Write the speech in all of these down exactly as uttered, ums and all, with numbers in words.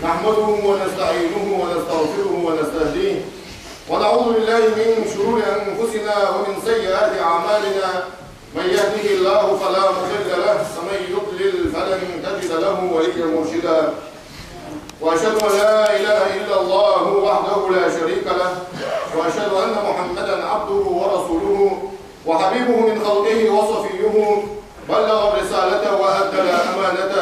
نحمده ونستعينه ونستغفره ونستهديه، ونعوذ بالله من شرور أنفسنا ومن سيئات أعمالنا. من يهده الله فلا مضل له، ومن يضلل فلن تجد له وليا مرشدا. وأشهد أن لا إله إلا الله وحده لا شريك له، وأشهد أن محمدا عبده ورسوله، وحبيبه من خلقه وصفيه، بلغ الرسالة وأدى الأمانة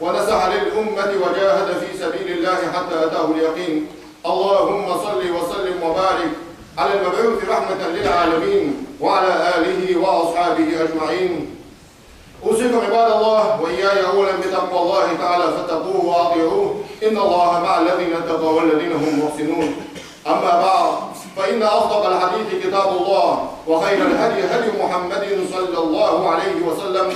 ونصح للأمة وجاهد في سبيل الله حتى أتاه اليقين. اللهم صل وسلم وبارك على المبعوث رحمة للعالمين وعلى آله وأصحابه أجمعين. أوصيكم عباد الله وإياي أولا بتقوى الله تعالى فاتقوه وأطيعوه. إن الله مع الذين اتقوا والذين هم محسنون. أما بعد، فإن أصدق الحديث كتاب الله، وخير الهدي هدي محمد صلى الله عليه وسلم،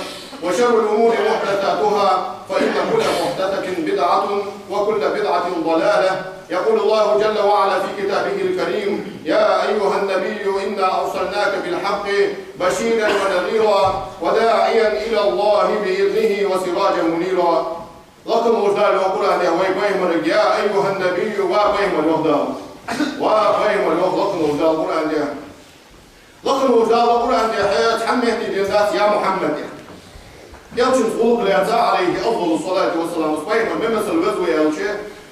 وشر الأمور محدثاتها، فإن كل محدثة بدعة، وكل بدعة ضلالة. يقول الله جل وعلا في كتابه الكريم: يا أيها النبي إنا أرسلناك بالحق بشيرا ونذيرا وداعيا إلى الله بإذنه وسراجا منيرا. Лакха волча Дала йоах Къуръан тӀа вай пайхамарга: يا أيها النبي, ва пайхамар, йоах Дала. Ва пайхамар, йоах лакха волча Дала Къуръан тӀа. Лакха волча Дала Къуръан тӀа цхьан метте денна дац يا محمد яхар. Элчанца гӀулакх лаьца, عليه أفضل الصلاة والسلام, пайхамар мел масал веза ва аьлча,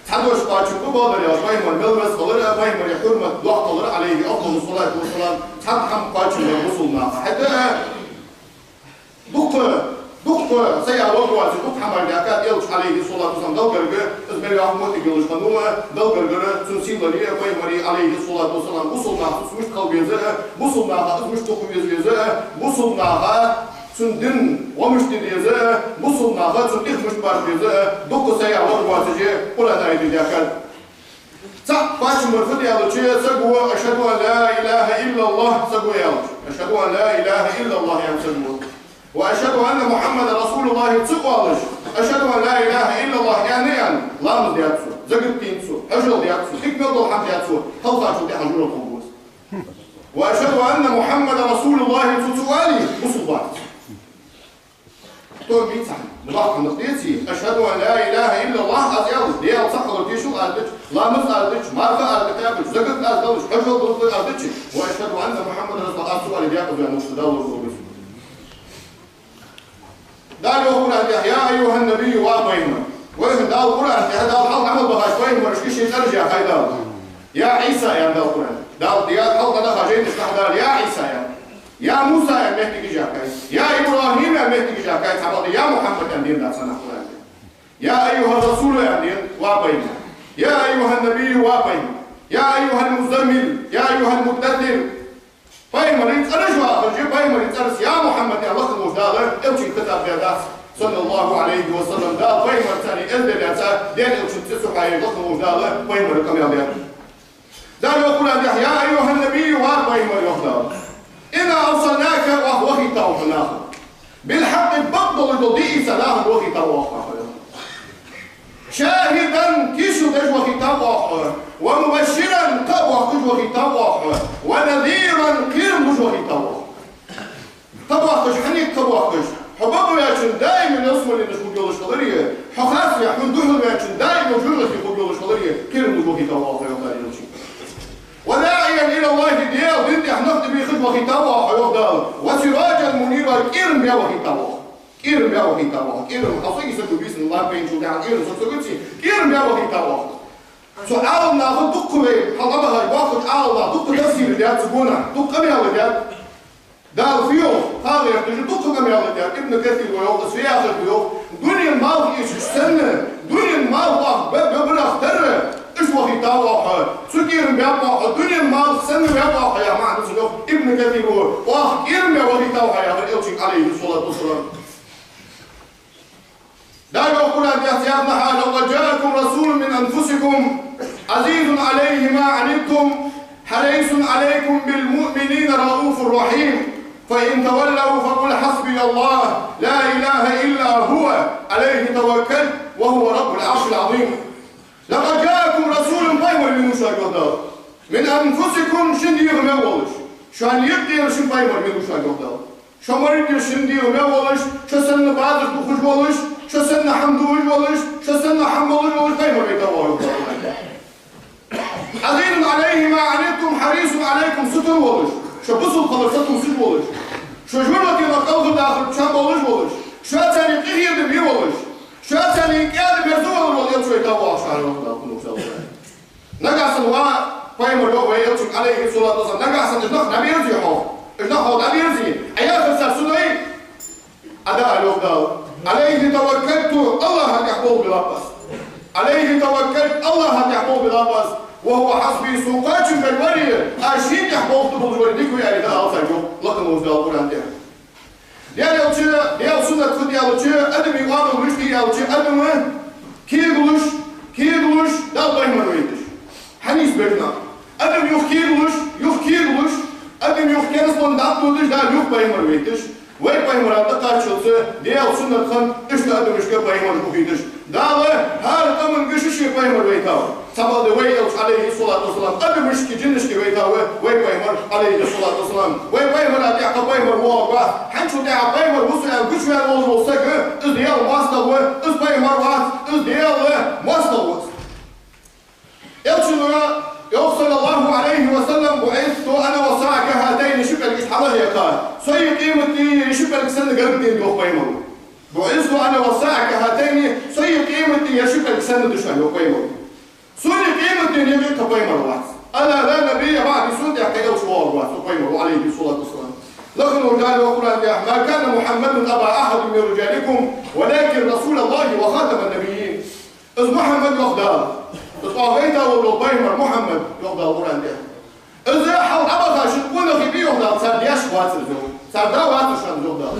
цхьа дош кхоачам ба, бакъдар аьлча, пайхамар мел веза хилар а, пайхамара хьурмат доккха хилар а, عليه أفضل الصلاة والسلام, цхьаккха хӀама кхоачам бар бусалба наха. ХӀаьта а дукха, дукха сая варгвац, дукха хӀамаш даьхкад Элча, عليه الصلاة والسلام, Далла гарга, из мел йоккха моттиг йолаш хиннав, Далла гаргара цун сийле а, пайхамара, عليه الصلاة والسلام, бусалба наха цунца мишта хила беза а, бусалба наха из мишта дукха веза веза а, бусалба наха цун дин гӀо мишта де деза а, бусалба наха цун тӀехьа мишта барт беза а, дукха сая варгвац Къуръан аяташ даьхкад. Цхьа кхоачам бар фуд аьлча, саго أشهد أن لا إله إلا الله, саго аьлча, أشهد أن لا إله إلا الله аьнна саго. وأشهد أن محمدا رسول الله ца оалаш, أشهد أن لا إله إلا الله аьнна а аьнна, ламаз даьд цо, закат денад цо, хьажол даьд цо, дика мел дола хӀама даьд цо, хьалхарчул тӀехьа жожагӀате хургва из. وأشهد أن محمدا رسول الله цо ца оале, бусалба вац. Хьо мичахьа, муьлхха хӀама деций, أشهد أن لا إله إلا الله аз аьлча, Даьла цхьаь хилар тешал аз дича, ламаз аз дича, марха аз дӀакхаьбача, закат аз далача, хьажол далар аз дича, وأشهد أن محمدا رسول الله аз ца оале, декъаза ваьнна волча Дала лоравергва из. Дала йоах Къуръан тӀа: يا أيها النبي, ва пайхамар. Вайна Дала Къуръан тӀа, Дала хьалха Ӏамал бахача пайхамарашка ший цӀераш яьхай Дала. يا عيسى аьнна Дала Къуръан тӀа. Дала, Дала хьалха дӀадаха жайнашка Дала يا عيسى аьнна. يا موسى аьнна моттигаш яьхай. يا إبراهيم аьнна моттигаш яьхай, цхьабакъда يا محمد аьнна денна дац цхьаннахьа Къуръан тӀа. يا أيها الرسول аьнна денна, ва пайхамар. يا أيها النبي, ва пайхамар. يا أيها المزمل, يا أيها المدثر. Пайхамара цӀераш яхача, пайхамара цӀераш يا محمد аьнна лакха волча Дала Элчанга хитаб даьдац, صلى الله عليه وسلم. Дала пайхамарца цӀи эздел яьца, Даьла Элчан цӀи ца хьоаяь лакха волча Дала пайхамарга къамаьл даьд. Дала йоах Къуръан тӀа: يا أيها النبي, ва пайхамар, йоах Дала. إنا أرسلناك, оаха вахийтав хьо наха. بالحق, бакъдолаш дола ди ийца нахага вахийтав оаха хьо, йоах. شاهدا, тешал деш вахийтав оаха хьо. ومبشرا, кхаъ боаккхаш вахийтав оаха хьо. ونذيرا, кхерам луш вахийтав оаха хьо. Кхаъ боаккхаш, хьанга кхаъ боаккхаш? Хьо бакъваьчоа даим ялсмале хургйолаш хиларе, хьо харцваь, хьона духьалваьчоа даим жожагӀате хургйолаш хиларе, кхерам луш вахийтав оаха хьо, йоах Дала Элчанга. وداعيا إلى الله, Даьла дина тӀа нах тӀабехаш вахийтав оаха хьо, йоах Дала. وسراجا منيرا, кӀерам баь вахийтав оаха хьо. КӀерам баь вахийтав оаха хьо. КӀерам, хьо сога из саг бийсан лампенчул тӀехьа кӀерам саг сагоций, кӀерам баь вахийтав оаха хьо. Цу Ӏаламнаха дукха вай, хьалха бахаш боахкача Ӏаламнаха дукха тафсир даьд цу гонахьа, дукха къамаьл даьд. Дала фу йоах, хьагӀерташ, дукха къамаьл даьд. Ибн Касира йоах, из фу яхар да йоах, дунен малх эшаш санна, дунен малх оаха бе-, бе-, бебарах тара, уж вахийтав оаха хьо. Цу кӀерам баьб оаха хьо, дунен малх санна ваьв оаха хьо, яха маӀан да цун, йоах Ибн Касира, оаха кӀерам баь вахийтав хьо, яхар Элчанга, عليه الصلاة والسلام. Дала йоах Къуръан тӀа цхьаннахьа: لقد جاءكم رسول من أنفسكم عزيز عليه ما عنتم حريص عليكم بالمؤمنين رءوف رحيم فإن تولوا فقل حسبي الله لا إله إلا هو عليه توكلت وهو رب العرش العظيم. لقد جاءكم رسول, пайхамар венав шуга, йоах Дала. من أنفسكم, шун дегӀа мел волаш. Шоана юкъера шун пайхамар венав шуга, йоах Дала. Шо морг я шун дегӀа мел волаш, шо санна базар дувцаш волаш, шо санна хӀама дуаш волаш, шо санна хӀама болаш волаш пайхамар вайтав. حريص عليكم, сутара волаш, шо бусалба хилар сатувсаш волаш, шо жожагӀатенах кӀалхардахар чам болаш волаш, шоца къахетам бе волаш, шоца кӀаьда-мерза волаш вола Элча вайтав оаха шоана, йоах Дала, хӀанз. Нагахьа санна ва пайхамар, йоах вай Элчага, عليه الصلاة والسلام, нагахьа санна уж нах дӀаберзе хьох, уж нах хьох дӀаберзе, Ӏа яхар цар сунай, Ӏа дӀаала, йоах Дала. عليه توكلت, АллахӀа тӀа болх баьб аз. عليه توكلت, АллахӀа тӀа болх баьб аз. وهو حسبي, сона кхоачам бар вар, аз шийна тӀа болх беш вар дика ва, аьнна, дӀаала царга, йоах лакха волча Дала Къуръан тӀа. Даьла Элча, Даьла суннат хӀана аьлча, адамий оамал мишта я аьлча, адам кегалуш, кегалуш Дала пайхамар вайташ. Хьанийс бегна. Адам юха кегалуш, юха кегалуш, адам юха керастал дӀатӀадодаш Дала юха пайхамар вайташ. Вай пайхамара тӀакхаччалца Даьла суннат хиннад, иштта адамашка пайхамараш бухийташ. Дала хӀара къаманга ший-ший пайхамар вайтав. Цхьабакъда вай Элча, عليه الصلاة والسلام, адамашка, жинашка вайтав вай пайхамар, عليه الصلاة والسلام. Вай пайхамара тӀехьа кхы пайхамар воагӀаргвац. ХӀанзчул тӀехьа пайхамар ва со аьнна гучаваьнна вола саг, из Даьла моастагӀа ва, из пайхамар вац, из Даьла моастагӀа ва. Элчано йоах, صلى الله عليه وسلم: بعثت أنا والساعة كهاتين, ши пӀелг иштта хьалхаяккха. Со а къематди ши пӀелг санна гаргадийнад, йоах пайхамара. بعثت أنا والساعة كهاتين, со а къематди ши пӀелг санна да шоана, йоах пайхамара. Сона а къематден юкъе кхы пайхамар вац. ألا لا نبي بعدي, сона тӀехьа кхы элча воагӀаргвац, йоах пайхамара, عليه الصلاة والسلام. Лакха волча Дала йоах Къуръан тӀа: ما كان محمد أبا أحد من رجالكم ولكن رسول الله وخاتم النبيين. Из Мухьаммад, йоах Дала, из оаха вайта вола пайхамар Мухьаммад, йоах Дала Къуръан тӀа, из хьалха дӀабаха шун къонахий ба, йоах Дала, цар даьш вацар из, йоах. Цар да вацар шоана из, йоах Дала.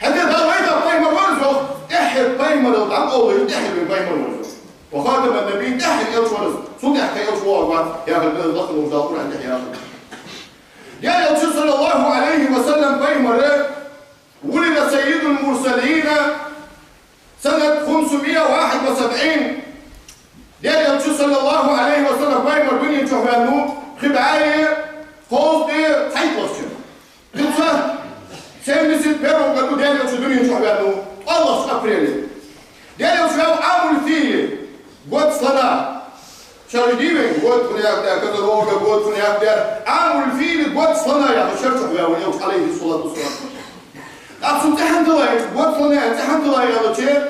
ХӀаьта Дала вайта пайхамар вар из, йоах, тӀеххьара пайхамарал дӀакъовлаш, тӀеххьара вай пайхамар вар из, йоах. وخاتم النبيين, тӀеххьара элча вар из, цул тӀехьа кхы элча воагӀаргвац, яхар да из лакха волча Дала Къуръан тӀа яхар. Даьла Элча, صلى الله عليه وسلم, пайхамар, ولد سيد المرسلين سنة خمسمية واحد وسبعين. Даьла Элча, صلى الله عليه وسلم, пайхамар дунен чу ваьннав пхи бӀаьи кхузткъеи цхьайттлагӀча шера. Пхи бӀаь семьдесят первом году Даьла Элча дунен чу ваьннав, ткъоалагӀча апреле. Даьла Элча ваьв عام الفيل, год слона. Шераш дий вайна год хӀана яхар, козерога год хӀана яхар? عام الفيل, год слона яха шера чу ваьв Элча, عليه الصلاة والسلام. ТӀаккха цун цӀи хӀана тиллай, год слона яха цӀи хӀана тиллай аьлча,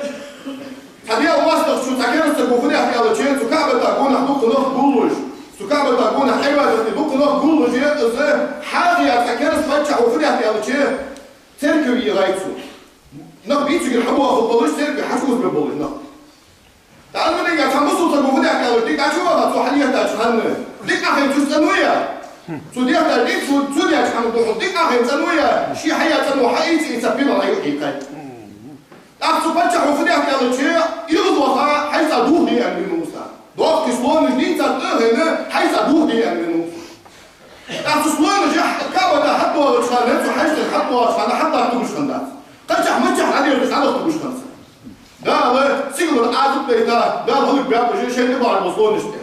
цхьа Даьла моастагӀчо цхьа кераста саго фу даьд аьлча, цу КаӀбата гонахьа дукха нах гуллуш, цу КаӀбата гонахьа Ӏибадат де дукха нах гуллуш, из хьагӀ яь цхьа кераста паччахьо фу даьд аьлча, церковь йигӀай цо. Нах бийцигар хьабоахаш болаш, церковь хьачувоалабеш болаш нах. ТӀаккха цхьан бусалба саго фу даьд аьлча, дика Ӏочуваха цо хьалъеттача хана, дика Ӏохайна цо цӀенвой, цо детташ дика, цо, цо даьча хӀаман духьал дика Ӏохайна цӀенвой, ше хьаяь цӀенвой хьаийца, ийца пилар Ӏа юхьа йийкъай. ТӀаккха цу паччахьо фу даьд аьлча, ийгӀаз ваха, хьайца духаде аьнна венав из. Доккхий слонаш дийцад тӀехьа, хьайца духаде аьнна венав из. ТӀаккха цу слонашта КаӀбата хьатӀадоагӀача хана, цу хьаьший тӀа хьатӀадоагӀача хана, хьатӀадаккха тугаш хиннадац. Кхычахьа-маччахьа дӀадерзаш хьадаккха тугаш хиннад. Дала сигалара Ӏазап дайта, Дала хӀалакбаьб уж шоай тӀабахьаргбола слонашта.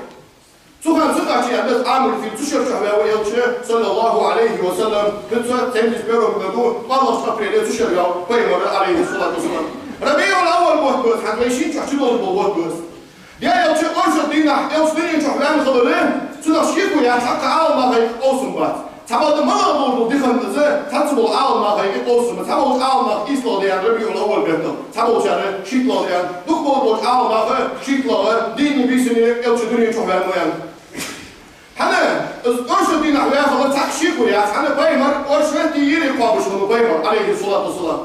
Цу хана ца кхаьчача, из عام الفيل, цу шера чу ваьв Элча, صلى الله عليه وسلم, пхи бӀаь семьдесят первом году, ткъоалагӀча апреле цу шера ваьв пайхамар, عليه الصلاة والسلام. ربيع الأول бутт ба из, хӀанз вай шийна чу чудолаш бола бутт ба из. Даьла Элча оршот дийнахьа, Элча дунен чу ваьнна хилар, цунах шеко яц, цхьаккха Ӏаламнаха юкъе къовсам бац. Цхьабакъда малагӀа бола ди хиннад из, цхьацца бола Ӏаламнаха юкъе къовсам ба, цхьаболча Ӏаламнаха ийслагӀа да аьнна ربيع الأول бетта, цхьаболчар шийтталагӀа да аьнна, дукхагӀболча Ӏаламнаха шийтталагӀа дийнахьеи бийсанеи Элча дунен чу ваьннав аьнна. ХӀана, из оршот дийнахьа ваь хилар цхьаккха шеко яц, хӀана, пайхамар оршоти йири кхоабаш хиннав пайхамар, عليه الصلاة والسلام.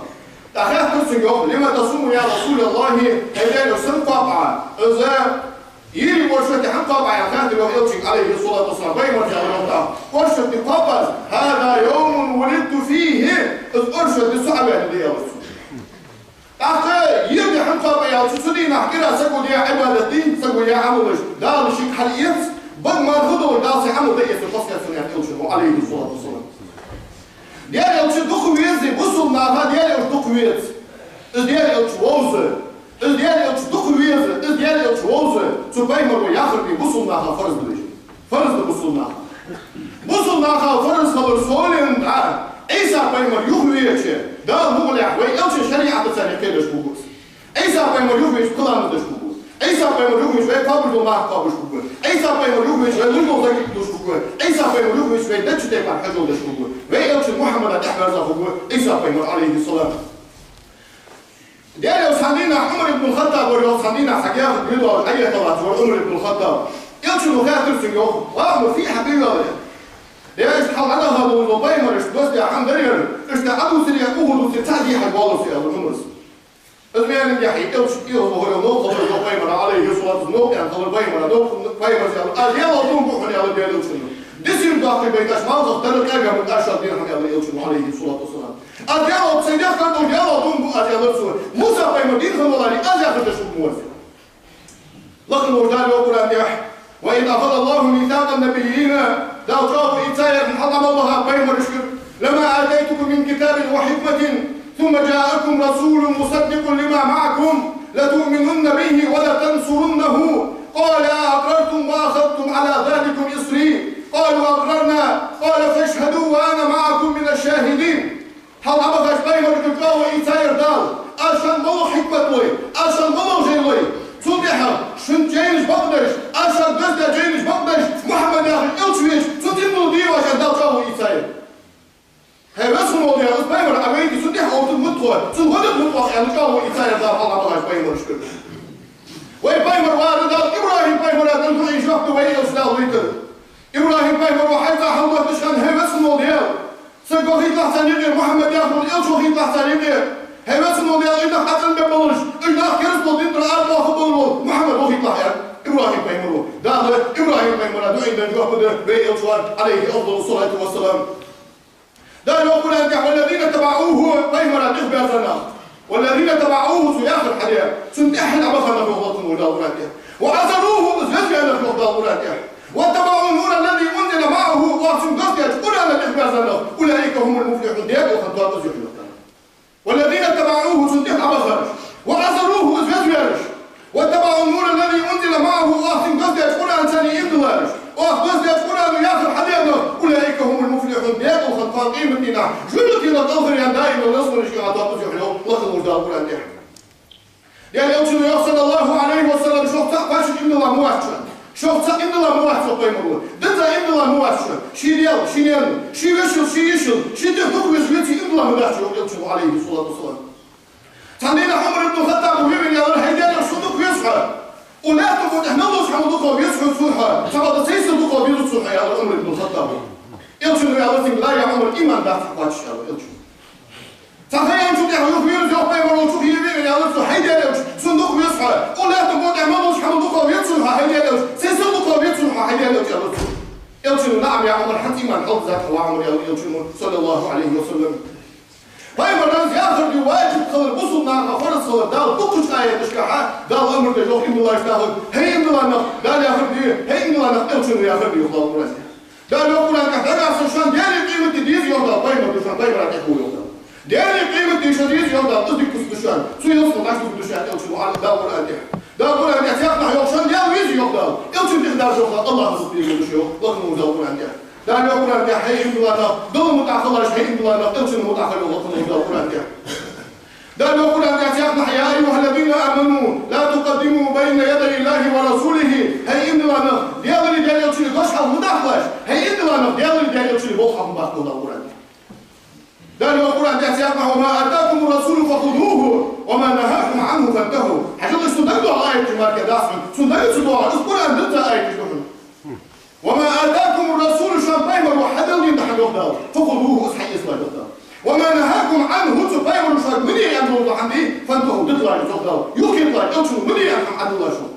ТӀаккха хаьттар цунга, йоах: لم تصم يا رسول الله, хӀай Даьла Элча, сенна кхоаб Ӏа? Из йири оршоти хӀана кхоаб Ӏа аьнна хаьттар, йоах, Элчага, عليه الصلاة والسلام. Пайхамара аьлар, йоах, тӀаккха: оршоти кхоаб аз, هذا يوم ولدت فيه, из оршот ди со Ӏаваьнна ди, аьлар цо. ТӀаккха йири ди хӀана кхоаб Ӏа аьлча, цу дийнахьа кӀира саго даь Ӏибадаташ, саго яь Ӏамалаш Дала шийга хьалъэц, бага мара хургдолаш Дала са Ӏамал дӀаэцаргда хозахетар сона, аьнна, Элчано, عليه الصلاة والسلام. Даьла Элча дукха веза, бусалба наха Даьла Элча дукха веза. Из Даьла Элча вовза. Из Даьла Элча дукха веза, из Даьла Элча вовза. Цу пайхамара яхар дий бусалба наха фарз да вай. Фарз да бусалба наха. Бусалба наха фарз хилар совленна дӀа, Ӏийса пайхамар юхавеча, Дала мукъалехь вай Элчан шариӀатаца кхераш хургва из. Ӏийса пайхамар юхавеча, кхы ламаз деш хургва из. Ӏийса пайхамар юхавенача вай кхоабаш дола марха кхоабаш хургва. Ӏийса пайхамар юхавенача вай луш дола закат луш хургва. Ӏийса пайхамар юхавенача вай деча тайпара хьажол деш хургва. Вай элчан Мухьаммада тӀехьа верза хургва Ӏийса пайхамар, Ӏалайхи салам. Даьла, цхьан дийнахьа Ӏумар ибн Хаттаб вар, йоах, цхьан дийнахьа цхьа каьхат бе доалаш Ӏайха лаца вар Ӏумар ибн Хаттаб. Элчано хаьттар цунга, йоах: «Ва Ӏумар, фу хьа бе ваьлла?» «Даьла, иштта хьалха дӀадахача пайхамарашта доссадаь хӀама дар ер, иштта Ӏадувцаре, укхо дувцаре цхьа ди хьабоаллаш», — аьлар Ӏумара. Из мел дехьа, элча тӀехьа вахар, йоах, новкъа хилар пайхамара, Ӏалайхи салату, новкъа хилар пайхамара, новкъа пайхамара аьлар: «Аз Даьлах дув бу хьона», — аьлар Даьла элчано. «Дисир дохкий байташ малхах тара кӀаьгах мукъа шад дин хьона», — аьлар элчано, Ӏалайхи салату вассалам. «Аз Даьлах, са дехкар долча Даьлах дув бу аз», — аьлар цо. «Муса пайхамар дийна хинна валаре, аз яхар деш хургва аз». Лакха волча Дала йоах Къуръан тӀа: «وإذ أخذ الله ميثاق النبيين», Дала чӀоагӀо ийцаяр хьалха мел баха пайхамарашкара: «لما آتيتكم من كتاب وحكمة ثم جاءكم رسول مصدق لما معكم لتؤمنن به ولتنصرنه قال أأقررتم وأخذتم على ذلكم إصري قالوا أقررنا قال فاشهدوا وأنا معكم من الشاهدين». Хьалха бахача пайхамарашкара чӀоагӀо ийцаяр Дала: «Аз шоана мел лу хьикмат лой, аз шоана мел лу жай лой, цул тӀехьагӀа шун жайнаш бакъдеш, аз шоана доссадаь жайнаш бакъдеш, Мухьаммад яхаш элча веача, цунца иман дилла дий оаш», — аьнна, Дала чӀоагӀо ийцаяр. «ХӀай веза хинна вола Даьла, из пайхамар Ӏа вайта, цунна тӀехьа оттаргда ма тхо, цунна гӀо дергда ма тхо», — аьнна, чӀоагӀо ийцаяр Дала хьалха бахача пайхамарашкара. Вай пайхамар вар Дала ИбрахӀим пайхамара тӀа дуӀа йоах вай элча Дала вайтар. ИбрахӀим пайхамар ва хьайца хьалгӀотташ хинна: «ХӀай веза хинна вола Даьла, саг вахийтлахь царна юкъе, Мухьаммад яхаш вола элча вахийтлахь царна юкъе. ХӀай веза хинна вола Даьла, уж нах хьацӀенбе балаш, уж нах керастал дина тӀара арабоахаргболаш вола Мухьаммад вахийтлахь», — аьлар ИбрахӀим пайхамара. Дала ИбрахӀим пайхамара дуӀайна денна жоп да вай элча вар, Ӏалайхи афдалу салату вассалам. Дала йоах Къуръан тӀа: «والذين اتبعوه», пайхамара тӀехьабаьза нах. «والذين اتبعوه», цо яхар хьадаь, цунна тӀехьа хьабаха нах, йоах лакха волча Дала Къуръан тӀа. «وعزروه», из везаваь нах, йоах Дала Къуръан тӀа. «واتبعوا النور الذي أنزل معه», оаха цунга доссадаьча Къуръана тӀехьабаьза нах. «أولئك هم المفلحون», декъала хинна тоаба из я, йоах Дала. «والذين اتبعوه», цунна тӀехьа бахараш. «وعزروه», из везаваьраш. «واتبعوا النور الذي أنزل معه», оаха цунга доссадаьча Къуръана царна иман диллараш. Оаха доссадаьча Къуръано яхар хьадаь нах: «أولئك هم المفلحون», декъала хинна тхона къематдийнахьа, жожагӀатенах кӀалхаръяьнна даим йола насхонаш я, тоаба из я, йоах лакха волча Дала Къуръан тӀа. Даьла элчано йоах, саллаллахӀу Ӏалайхи ва саллам: «Шух цаӀ кхоачаш иман дилла ма вац шоана. Шух цаӀ иман дилла ма вац шоана», — йоах пайхамара. «Дизза иман дилла ма вац шоана. Ший лел, ший ненал, ший вешал, ший йишал, ший духьал веза веций иман дилла ма дац шоана», — йоах элчано, Ӏалайхи салату вассалам. Цхьан дийнахьа Ӏумар ибн Хаттаба ве вена аьлар: «ХӀай Даьла, сона дукха веза хьо. Укх лаьтта тӀа тӀехьа мел долча хӀамал дукхагӀа веза хьона сона хьо, цхьабакъда сай сил дукхагӀа везац сона хьо», — аьлар Ӏумар ибн Хаттаба. Элчано аьлар цунга: «Ла, я Ӏумар, иман дац хьа кхоачаш», — аьлар элчано. Цхьан ха яьнначул тӀехьагӀа юха вирус йоах пайхамара, цу хий ве вена аьлар цунга: «ХӀай Даьла элча, сона дукха веза хьо. Укх лаьтта тӀа тӀехьа мел долча хӀамал дукхагӀа веза хьона хьо, хӀай Даьла элча, сай сил дукхагӀа веза хьона хьо, хӀай Даьла элча», — аьлар цунга. Элчано: «НаӀам, я Ӏумар, хьа иман хьалдизад хьа, ва Ӏумар», — аьлар элчано, саллаллахӀу Ӏалайхи ва саллам. Пайхамара яхар де ваджиб хилар, бусалба наха фарз хилар Дала дуккхача аяташка хьа, Дала амар деш йоах иман диллача нахага: «ХӀай иман дилла нах, Дала яхар де, хӀай иман дилла нах, элчано яхар де», — йоах Дала Къуръан тӀа. Дала йоах Къуръан тӀа: «Дагахь санна шоана Даьлеи къематдийнеи деза», — йоах Дала, пайхамар да шоана, пайхамара тӀехьа ва, йоах Дала. «Даьлеи къематдийнеи шоана деза», — йоах Дала, «из дика куц да шоана, цу ялсмала дӀачудургда шоана», — аьлар Дала Къуръан тӀа. Дала Къуръан тӀа цхьаькханахьа йоах: «Шоана Даьла веза», — йоху Дала. Элчанна тӀехьа даржоха Аллахьа зулам дезаш йоху, лакхана волчу Дала Къуръан тӀа. Дала йоху Къуръан тӀа: «Хьай иман дилла нах, Далла мутӀахь хилараш, хьай иман дилла нах, Элчанна мутӀахь хила», — йоху лакхана волчу Дала Къуръан тӀа. Дала йоху Къуръан тӀа цхьаькханахьа: «يا أيها الذين آمنوا لا تقدموا بين يدي الله ورسوله». Хьай иман дилла нах, Делареи Делан Элчанреи дош хьалха ма дахалаш. Хьай иман дилла нах, Делареи Делан Элчанреи болх хьалха ма бахкалаш, Дала Къуръан тӀа. Дала йоху Къуръан тӀа цхьаькханахьа: «وما آتاكم الرسول فخذوه وما نهاكم عنه فانتهوا». Хьажал, шуна дагадогӀу аяташ мара кхы дац хьуна, шуна дага ца догӀу, из Къуръан дизза аяташ ду хьуна. «وما آتاكم الرسول», шоана пайхамар ву хьаделлина хьан доху Дала, «فخذوه», из хьаэцалаш доху Дала. «وما نهاكم عنه», цу пайхамара шуьга муьлхха аьнна долу хьан ди, «فانتهوا», диталаш доху Дала, юххеталаш, Элчано муьлхха аьнна хьан Ӏадиллаш ву.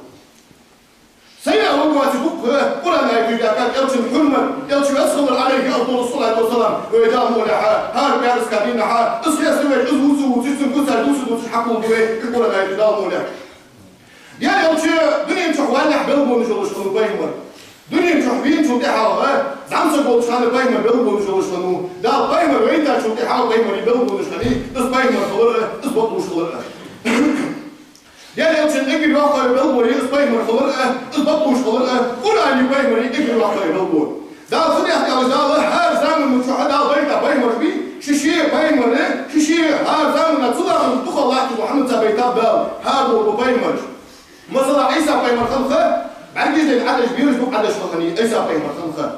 Сайна а вагоци буккха Къуръан аьлла куьйга кхача Элчанна хьурмат, Элча весхалар, Ӏалайхи афдалу салату ва салам, вай Дала мукъалехь, хӀара пӀаьраска дийнахьа, из хеста веш, из вуцу вуцуш, цун куцаш дувцу дувцуш хьакхалургда вай, и Къуръан аьлла Дала мукъалехь. Дела Элча дуьнен чохь валлехь белгалонаш йолуш хилла ву пайхамар. Дуьнен чохь вийначул тӀаьхьа, зӀамсаг волчу хана пайхамар белгалонаш йолуш хилла ву. Дала пайхамар вайтачул тӀаьхьа пайхамаран белгалонаш хилла, из пайхамар хилар а, из бакълуш хилар а. Дела Элчан эггара йоккхагӀа белгало из пайхамар хилар а, из бакълуш хилар а, Къуръани пайхамари эггара йоккхагӀа белгало. Дала хӀун дехкелла, Дала хӀара заманна чохь Дала байта пайхамарш бий, ши-ши пайхамар, ши-ши хӀара заманна цу ламаза дукха латташ ву хьанна ца байтаб Дала, хӀара долу пайхамарш. Масала, Ӏийса пайхамар хиннав, бӀаргашта Ӏадаш, бераш дукха Ӏадаш хиннай Ӏийса пайхамар хиннав.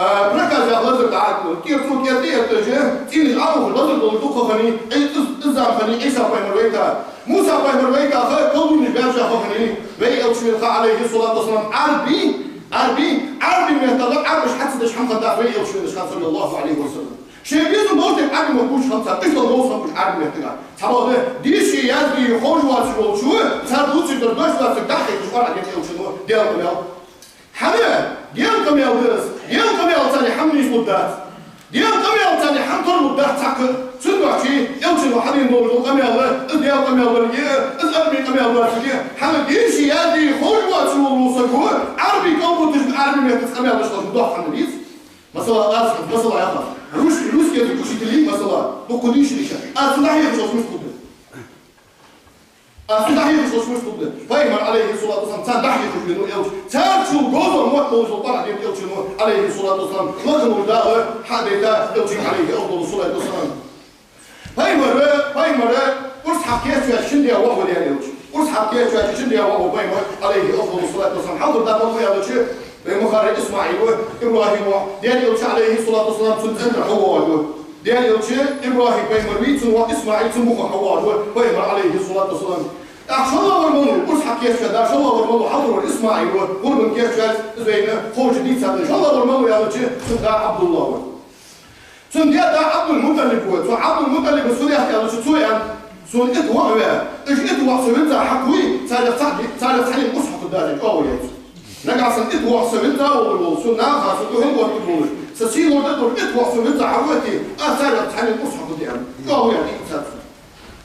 А, проказа яха лазар дӀа, кӀира цу кӀира тӀа этташ, цӀенош Ӏоухаш лазар долаш дукха хиннай, из, из зама хиннай Ӏийса пайхамар вайта. Муса пайхамар вайтача, колдунаш баьржа хиннай, вай элча венав, Ӏалайхи ссалату вассалам, Ӏарбий, Ӏарбий, Ӏарбий меттала Ӏарбаша хьа ца деш хӀама хиннадац вай элча веннача хана, саллаллахӀу Ӏалайхи ва саллам. Шоай безам болча тайпара Ӏарбий мотт бувцаш хиннад цар, иштта бовзаш хиннаб уж Ӏарбий меттага. Цхьабакъда, дешаи яздаьи ховш воацаш волчо, цар дувцаш дар дош доацар дӀахьехаш Къуръан дийцад элчано, Даьла къамаьл. ХӀана? Даьла къамаьл да из. Даьла къамаьлаца хӀама нийслургдац. Даьла къамаьлаца хӀама тарлургдац цхьаккха. Цудухьа элчано хьадена долаш дола къамаьл, из Даьла къамаьл варгья, из адамий къамаьл варгья. ХӀана, дешаи яздаьи ховш воацаш волча саго Ӏарбий кӀал буташ, Ӏарбий меттаца къамаьл деш хилча, доккха хӀама деций? Масала, аз, масала, яхар. Руш-, русский язык учителей, масала, дукха дийшача, аз цунна дӀахьехаш волаш мишта хургда? Аз цунна дӀахьехаш волаш мишта хургда? Пайхамар, Ӏалайхи ссалату вассалам, царна дӀахьехаш венав элча. Царца чул говзал мотт болаш дола Къуръан дийцад элчано, Ӏалайхи ссалату вассалам, лакха волча Дала хьадайта элчанга, Ӏалайхи афдалу ссалату вассалам. Пайхамара, пайхамара урс хьакхаьчача шин даь воӀ ва Даьла элча. Урс хьакхаьчача шин даь воӀ ва пайхамара, Ӏалайхи афдалу ссалату вассалам. Хьалхара да малув аьлча, вай ма харра, ИсмаӀил ва, ИбрахӀим ва. Даьла элча, Ӏалайхи ссалату вассалам, цун цӀен тӀара хьавоагӀаш ва. Даьла элча, ИбрахӀим пайхамар вий, цун воӀ ИсмаӀил, цун бухара хьавоагӀаш ва пайхамар, Ӏалайхи ссалату вассалам. ТӀаккха шоллагӀвар малув, урс хьакхаьчача да, шоллагӀвар малув, хьалхарвар ИсмаӀил ва, гӀурбан кийчваьлча, из вайна ховш дийцад. ШоллагӀвар малув аьлча, цун да Ӏабдуллахь ва. Цун даь да Ӏабдул-МутӀалиб ва. Цу Ӏабдул-МутӀалиба фу даьд аьлча, цо аьннад: сона итт воӀ ва, уж итт воӀ са визза хьакхуве, царех цхьа-, царех цхьаннена урс хьакхувргда аз, аьнна, чӀоагӀо яьй цо. Нагахьа санна итт воӀ са визза волаш вола, сона наха, со духьал оттаргволаш, са сий лорадергдолаш итт воӀ са визза хьаотте, аз царех цхьаннена урс хьакхувргда, аьнна, чӀоагӀо яьй цо.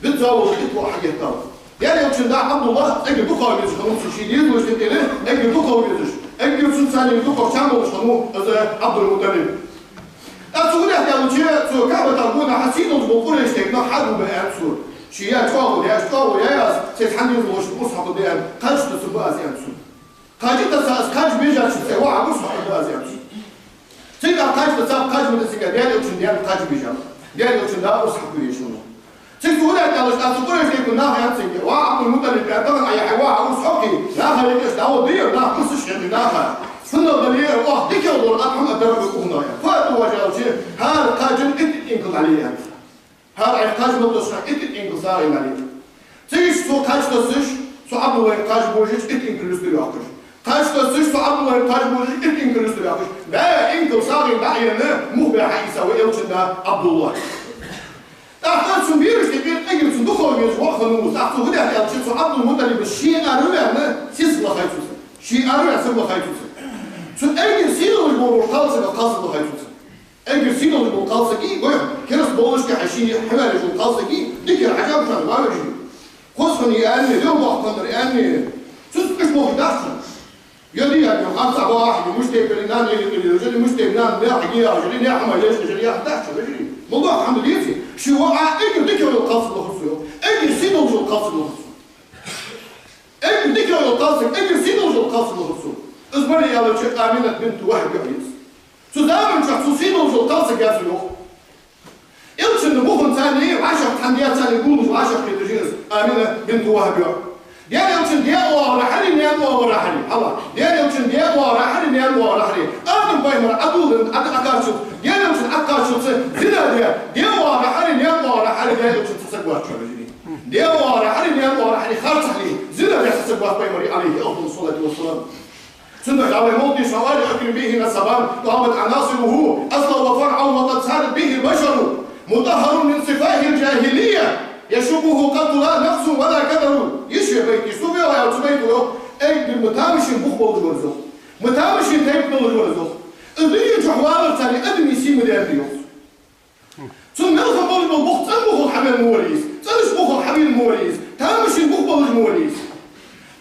Визза волаш итт воӀ хьаеттав. Даьла элчан да Ӏабдуллахь эггара дукхагӀа везаш хиннав, цу ший дезалашта юкъе эггара дукхагӀа везаш, эггара цунца цхьана дукхагӀа чам болаш хиннав из Ӏабдул-МутӀалиб. ТӀаккха цо фу даьд аьлча, цу КаӀбата гонахьа сийдолаш бола къурайший тайпан нах хьагулбе аьннад цо. Ше яь чӀоагӀо яь, чӀоагӀо яь аз, сай цхьан дезалошта урс хьакхувргда аьнна, кхаж тасаргба аз, аьннад цо. Кхаж таса аз, кхаж бежача сай воӀа урс хьакхувргда аз, аьннад цо. Цига кхаж тасаб, кхаж ма тасига, Даьла элчан даьна кхаж бежаб. Даьла элчан да урс хьакхуве йиш яц. Цига цо фу даьд аьлча, цу къурайший тайпан наха аьннад цунга: «Ва Ӏабдул-МутӀалиб, аьнна, тахан Ӏа яхьа воӀа урс хьокхе, наха юкъе дӀаоттаде, наха урсаш хьекхе наха. Цунах дале, оаха дикагӀа дола хӀама дар вай укхунах». Фу аьннад цо аьлча, хӀара кхажа итт инкал дӀале, аьннад. ХӀара Ӏа кхаж мел тосхьа итт инкал сагӀийна дӀале. Цига цо кхаж тассаш, цу Ӏабдуллахьа кхаж божаш, итт инкал юстара йоаккхаш. Кхаж тассаш, цу Ӏабдуллахьа кхаж божаш, итт инкал юстара йоаккхаш. БӀаь инкал сагӀийна дӀаена, мух баь хьаийцав вай элчан да Ӏабдуллахь. ТӀаккха цун берашта юкъера эггара цун дукхагӀа везаш воӀ хиннав. ТӀаккха цо фу даьд аьлча, цу Ӏабдул-МутӀалиба ше араваьнна сесаг лохай цунца. Ше араваьнна саг лохай цунца. Цун эггара сий долаш бола кхалсаг, кхалсаг лохай цунца. Эггара сий долаш бола кхалсаг, гой хьона, кераста болашка хьай ший хьаваьлла йола кхалсаг, дикагӀа хьажа шоана, ва вежарий. Хоза хиннай аьнна, лел боккха хиннар аьнна. Цунца кхаш болаш дац шоана. Йоди яхь, хьамца бахьа, муштепели нана или или, жили муштеп нана, нехьа гия, жили нехьа ма еш, жили яхь дац шоана, вежарий. Мулла хьамда деций, ший воӀа эггара дикагӀа йола кхалсаг лохар цо, йоах. Эггара сий долаш йола кхалсаг лохар цо. Эггара дикагӀа йола кхалсаг, эггара сий долаш йола кхалсаг лохар цо. Из мала я аьлча, Аминат бинт Вахьб яхаш я из. Цу заман чухь цул сий долаш йола кхалсаг яцар, йоах. Элчан буханца вӀашагӀ цхьана даьца гуллуш вӀашагӀкхеташ я из, Амина бинт Вахьб яхаш. Даьла элчан даь оагӀорахьари, наьна оагӀорахьари, хьала. Даьла элчан даь оагӀорахьари, наьна оагӀорахьари. Адам пайхамар Ӏадуллан Ӏад-, Ӏакхаччалца, Даьла элчан Ӏакхаччалца зина даь, даь оагӀорахьари, наьна оагӀорахьари, Даьла элчан цхьа саг вац, вежарий. Даь оагӀорахьари, наьна оагӀорахьари харцахьале, зина даь цхьа саг вац пайхамара, Ӏалайхи афдалу ссалату вассалам. Цудухьа вай мел дийша: «ولا أكل به نسبا، غابت عناصره، أصلا وفرعا، وقد صار به البشر مطهر من سفاه الجاهلية، يشبه قط لا نقص ولا كدر». Йиш я байташ, цу вела ял цу байтал йоах: эггара ма тамашийна бух болаш вар из, йоах. Ма тамашийна тайпа долаш вар из, йоах. Из дунен чухь валарца адамий сий ма даьннадий, йоах. Цун мел хинна болаш бола бух цӀена бухах хьавена ма варий из, цӀенача бухах хьавена ма варий из, тамашийна бух болаш ма варий из.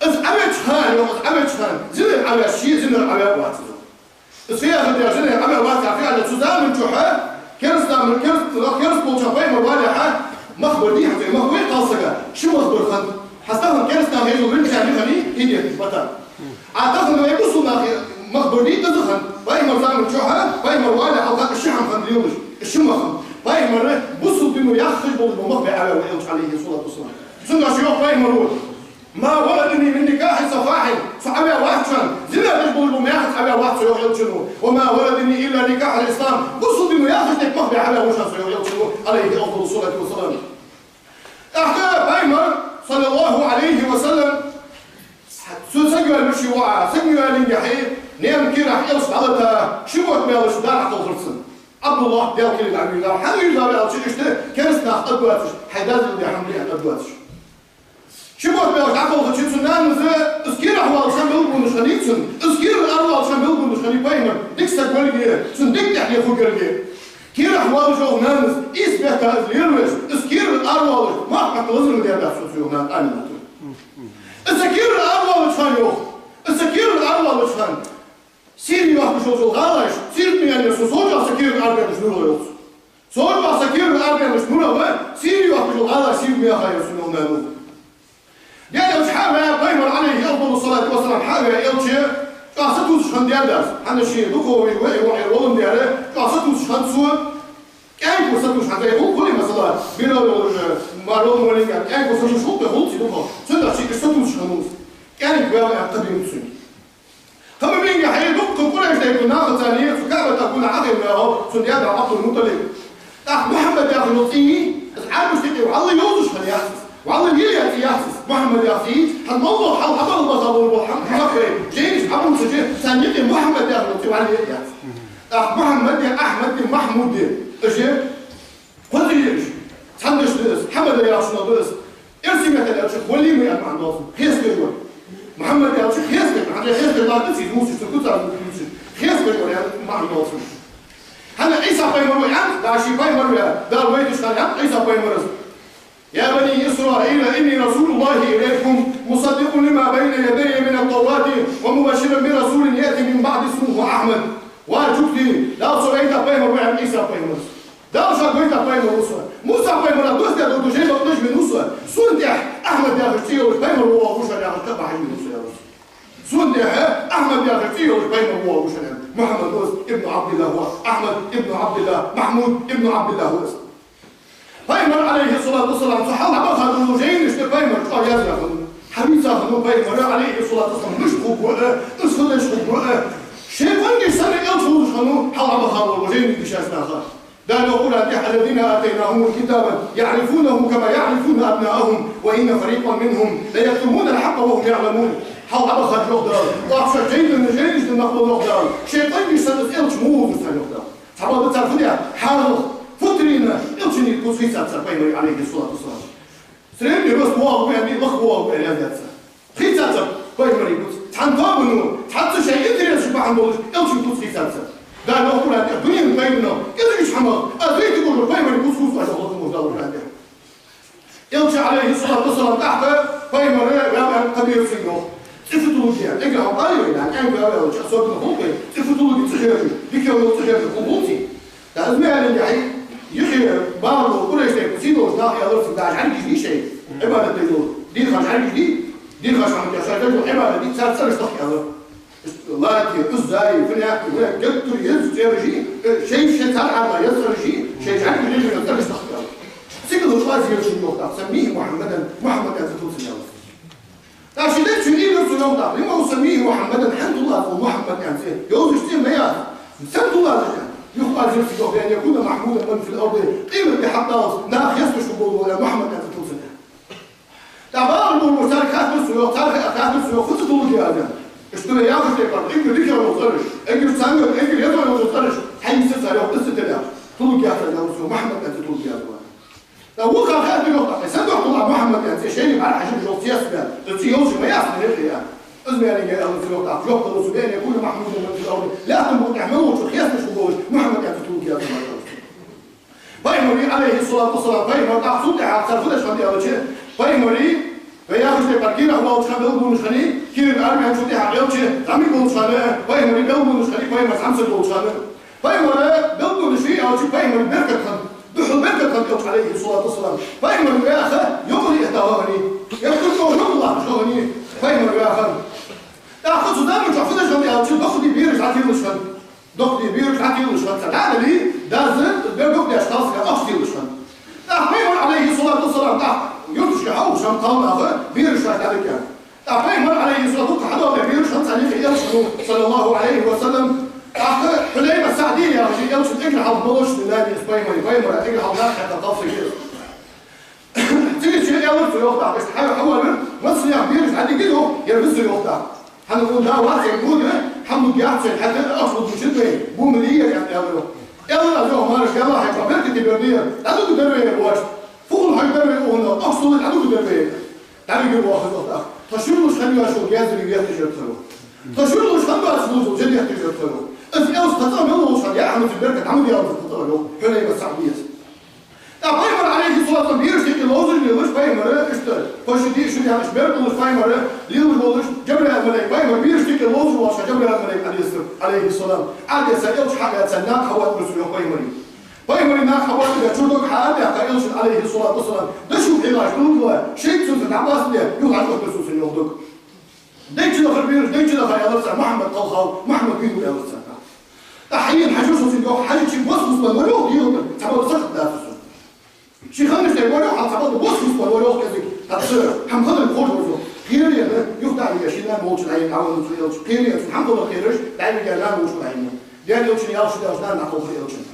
Из Ӏавеча хана, йоах, из Ӏавеча хана, зинара Ӏаваьча, ше зинара Ӏаваь вац из. Из фу яхар да, зинара Ӏаваь вац яхар да, цу заман чухь кераста, кераста, кераста болча пайхамар валехьа, мах бар дий хьона, мах вай кхалсага, ши мах бар хиннад. Хьастаган кераста хьежал винча михани, идет, бата. А тахан вай бусулба наха мах бар дий, даза хиннад. Пайхамар заман чухь, пайхамар валехьа хьалха ши хӀама хиннад лелаш, ши мах хиннад. Пайхамар бусулба дино яххаш болаш бола мах баь Ӏаваьв вай элча, Ӏалайхи ссалату вассалам. Цудухьа йоах пайхамара: ما ولدني من نكاح سفاح, со Ӏаваь вац шоана, зина деш болаш бола маьхаца Ӏаваь вац со, йоах Элчано. وما ولدني إلا نكاح الإسلام, бусалба дино яхаш дика мах бе Ӏаваь ва шоана со, йоах Элчано, عليه أفضل الصلاة والسلام. ТӀаккха Пайхамар, صلى الله عليه وسلم, цо саг йоалаеш ва, саг йоалаенна хье, наьна кийрахь Элча дӀалата, ши бутт мел дар Ӏокхалхар цунна. Ӏабдуллахь, Даьла кхеле дӀавийрзав, хӀана вийрзав аьлча, иштта керастанах тӀадоацаш, хьай дас дилла хӀама де тӀадоацаш. Ши бутт мел дӀакхалхача цун нанас, из кийрахь воалаш хана белгалонаш хиннай цунна, из кийрара аравоалаш хана белгалонаш хиннай Пайхамар дика саг волга, цунна дика тӀехье хургья. Кийрахь воалаш йоах нанас, ийс бетта из лелавеш, из кийрара аравоалаш, мах бетта лазар ма даьдац цо, йоах нана Аминатас. Из са кийрара аравоалаш хана йоах, из са кийрара аравоалаш хана Сири йоахкаш йола гӀалаш, сиртмияне со, сожах са кийрара арабаьннача нурагӀа йоах цо. Сожах са кийрара арабаьннача нурагӀа, Сири йоахкаш йола гӀалаш сирмеха йоах цо, йоах нана. Даьла Элча хьаваь, Пайхамар, عليه أفضل الصلاة والسلام, хьаваь Элча, чӀоагӀа сатувсаш хиннад Даьла дас. ХӀана аьлча дукха вай, вай, вай волан дера, чӀоагӀа сатувсаш хиннад цо. КӀаьнк ва сатувсаш хиннад, вай хӀу-, хулий масала, бирал йолаш, марол молинга, кӀаьнк ва сатувсаш хул, хулций дукха. Цудухьа шийга сатувсаш хиннав из. КӀаьнк ва аьнна кхабир цунга. Тхьамадинга хье дукха Къурайш тайпан нахаца цу КаӀбата гунахь Ӏохайна ваьгӀав цун даь-да Ӏабдул-МутӀалиб. ТӀаккха Мухьаммад яха йола цӀи, из Ӏарбашта юкъе вӀалла йовзаш хинна яц из. ВӀалла лелаяь цӀи яц из. Мухьаммад яха цӀи, хӀанз моллагӀа хьалха хьабалла баха бола хӀама хьахьокхаш, жайнаш Ӏобувцаш, царна юкъе Мухьаммад яха йола цӀи вӀалла яц. ТӀаккха Мухьаммад я, Ахьмад я, Махьмуд я. Уж кхоза я уж. Цхьана дешаш да из, Хьамада яхаш да из. Эрсий меттала аьлча, хулий ма аьнна маӀан долаш, хесташ ва. Мухьаммад аьлча, хесташ, хӀанз хесташ латтац из, мусаш, цу куцара мусаш. Хесташ ва аьнна маӀан долаш. ХӀана Ӏийса пайхамар ва аьннад, да ший пайхамар ва, да вайташ хана аьннад Ӏийса пайхамара: يا بني إسرائيل إني رسول الله إليكم مصدقا لما بين يدي من التوراة ومبشرا برسول يأتي من بعدي اسمه أحمد. Ва жугтий, Дала сога вайтав пайхамар ва аьннад Ӏийса пайхамара. Дала шийга вайтав пайхамар ва со. Муса пайхамара дустар долаш жей бакъдеш венав со. Сона тӀехьа Ахьмад яхаш цӀи йолаш пайхамар воагӀаргва шоана яхаш кхаъ бахьан венав со, аьлар цо. Сона тӀехьа Ахьмад яхаш цӀи йолаш пайхамар воагӀаргва шоана, аьннад. Мухьаммад ва из, ибн Ӏабдиллахь ва, Ахьмад ибн Ӏабдиллахь, Махьмуд ибн Ӏабдиллахь ва из. Пайхамар, عليه الصلاة والسلام, цу хьалха баха долча жайнашка пайхамара чӀоагӀа яздаь хиннад. Хьавийца хиннав пайхамар, عليه الصلاة والسلام, мишта хургва, из фу деш хургва. Шоай къонгаш санна элча хулаш хиннав хьалха баха болча жайнашка дешаш наха. Дала йоах Къуръан тӀа: الذين آتيناهم الكتاب يعرفونه كما يعرفون أبناءهم وإن فريقا منهم ليكتمون الحق وهم يعلمون. Хьалха бахача, йоах Дала, оаха шоашта жайнаш, жайнаш денна нах ба, йоах Дала, шоай къонгаш санна из элча ма хулаш хиннав, йоах Дала. Цхьабакъда цар фу даьд? Хьалха, футрина, элчанна куц хийцад цар пайхамара, عليه الصلاة والسلام. Средний рост воагӀа ва аьнна, лаха воагӀа ва аьнна яздаьд цар. Хийцад цар пайхамара куц. Цхьан тоабано, цхьацца шоай интересаш бахьан долаш, элчан куц хийцад цар. Дала йоах Къуръан тӀа: дунен пайдано кӀезигача хӀамах аз вайта гуш пайхамара куц хозаш, йоах Дала Къуръан тӀа. Элча, عليه الصلاة والسلام, тӀаккха пайхамар ваьв аьнна кхабир цунга, йоах. ЦӀи фу тулларгья? Эггара хьалха вай, да, кӀаьнк ваьв аьлча, особенно хул вай, цӀи фу тулларгья, цӀи хержа, дика йола цӀи хержа, хул, хулций? ТӀаккха из ма аьллинге, хьай, юхе бахаш бола Къурайш тайпан сий долаш нах аьлар цунга, да, жӀаргаш дий шоай, Ӏибадат деш дола, дийхар жӀаргаш дий, дийхар шоана тӀа шоай деш дола Ӏибадат дий, цар цӀераш тахка, аьлар. Лати, Ӏуззай, фунахи, фунахи, геттара еза цӀераш, э, шоай, шоай цар Ӏарла еза цӀераш, шоай жӀаргаш деш дола цӀераш тахка, аьлар. Цига лучкъа зерчун йохтах, سميه محمدا, Мухьаммад аьнна цӀи тулла цунна, аьлар. ТӀаккха ший дег чу ийрзар цо, йоах, لم تسميه محمدا, хӀана туллац хьо Мухьаммад аьнна цӀи? Йовзаш цӀи ма яц. Сенна туллац аьнна? Юха озийрзар цо, йоах: لأن يكون محمودا من في الأرض, къематди хьатӀадаллалца наха хесташ хургволаш вола Мухьаммад аьнна цӀи тулла цунна. ТӀаккха бахаш болчар царга хаьттар цо, йоах, царга хаьттар цо, йоах, фуд цо тулларгья аьнна. Иштта вай яхаш тайпара, эггара дика йола цӀераш, эггара цамогаш, эггара еза йола цӀераш, хьайийцар цар, йоах, из ца теллар. Тулларгья аьнна, аьлар цо, Мухьаммад аьнна цӀи тулларгья аьнна. ТӀаккха вокхар хаьттар, йоах, тӀаккха, сенна тохкар Ӏа Мухьаммад аьнна цӀи, шоайла бӀарахьежа йолча цӀи яц баьнна. Из цӀи йолча ма яц, ма яхий, аьнна. Из ма аьллинге, аьлар цо, йоах, тӀаккха жоп далар цо: بأن يكون محمودا من في الأرض, лаьттан букъа тӀа мел волчо хесташ хургволаш Мухьаммад аьнна цӀи тулларгья, аьлар цо. Пайхамара, عليه الصلاة والسلام, пайхамар, тӀаккха цул тӀехьагӀа цар фу деш хиннад аьлча, пайхамара, вай яхача тайпара, кийрахь воалача хана белгалонаш хиннай, кийрара арабаьнначул тӀехьагӀа элча зӀамига волча хана, пайхамара белгалонаш хиннай, пайхамар зӀамсаг волча хана. Пайхамара белгалонаш хиннай аьлча, пайхамара беркат хиннад, духхьал беркат хиннад элча, عليه الصلاة والسلام. Пайхамар ваьха йокъал этта ха хиннай, е кхы чӀоагӀа йокъал латташ ха хиннай пайхамар ваьха. ТӀаккха цу заман чухь фу деш хиннад аьлча, доккхий бераш дӀателаш хиннад. Доккхий бераш дӀателаш хиннад цар. ДӀадале, дас, бер доккха деш хилча, ахча телаш хиннад. ТӀаккха пайхамар, عليه الصلاة والسلام, тӀаккха юрташ Хьо шоай кхалнаха бераш шоаш дӀадика. ТӀаккха Пайхамар, Ӏалайхи ссалату вассалам, хьадоагӀа бераш хӀанз цхьа никъ элчано, саллаллахӀу Ӏалайхи ва саллам. ТӀаккха Хьулайма СаӀдия яхаш, элчан эггара хьалха молочный нана я из Пайхамара, Пайхамара эггара хьалха нах хьекха кхалсаг я из. Цигача аьлар цо, йоах, тӀаккха, иштта хьо, хьо валар, массанех бераш дӀадигар, йоах, ер виза, йоах, тӀаккха. ХӀана аьлча да вац ер бу, хӀама яц цун, хӀаьта ахча лургдолаш вай, бу ма дий ер, аьнна, аьлар, йоах. Аьлар аз, йоах, мараш, Даьла хьакъехьа беркате бер дий ер, дӀадугаргда вай ер воаш. Фу хул хьайна дар вай укхунна, ахча лургда, дӀадугаргда вай. ДӀавигар, йоах, из, йоах, тӀаккха. Тха шура луш хинна йола шоай гаьзарий вехаш вар тхо, йоах. Тха шура луш хинна доацаш лувш дола жа дехкаш вар тхо, йоах. Из элча тха цӀагӀа мел волаш хинна, яа хӀаман беркат дӀамадаллалца тха цӀагӀа, йоах, Хьулайма СаӀдияс. ТӀаккха Пайхамар, Ӏалайхи ссалату вассалам, берашта юкъе ловзаш лелаш, Пайхамар, иштта, фу ши ди, ши ди, иштта бер болаш, Пайхамар, лелаш волаш, Джабраил малайк, Пайхамар берашта юкъе ловзаш волаш, Джабраил малайк, Ӏалайхи ссалам, Ӏадеса, элча хьалаьца, наха хьавоаккхар цо, йоах, Пайхамара. Пайхамара наха хьавоаккхаргда, чура дог хьадаьккха, элчан, Ӏалайхи ссалату вассалам, дошув хьегаш дулгала, шеко цунца дӀабаьлча, юха хьачуоттар цо цун, йоах, дог. Дайча дахар бераш, дайча дахар, аьлар цар, Мухьаммад кхалхав, Мухьаммад вийнав, аьлар цар. ТӀаккха хьайна хьажа со цунга, йоах, хьажача бос хӀусбан вар, йоах, дегӀа тӀа, цхьабакъда сахьат дац цун. Ший ханнаш тӀа вар, йоах, цхьабакъда бос хӀусбан вар, йоах, кӀезига. ТӀаккха цар хӀама хиннар ховш вар цо. Кхераяь, юха дӀавига, ший нана волча дӀавена, Ӏавана цо, элча. Кхераяь, цун хӀама хиннар кхераш, дӀавига, нана волча дӀавена. Даьла элчан ялх шу даьлча нана дӀакхалхар элчан.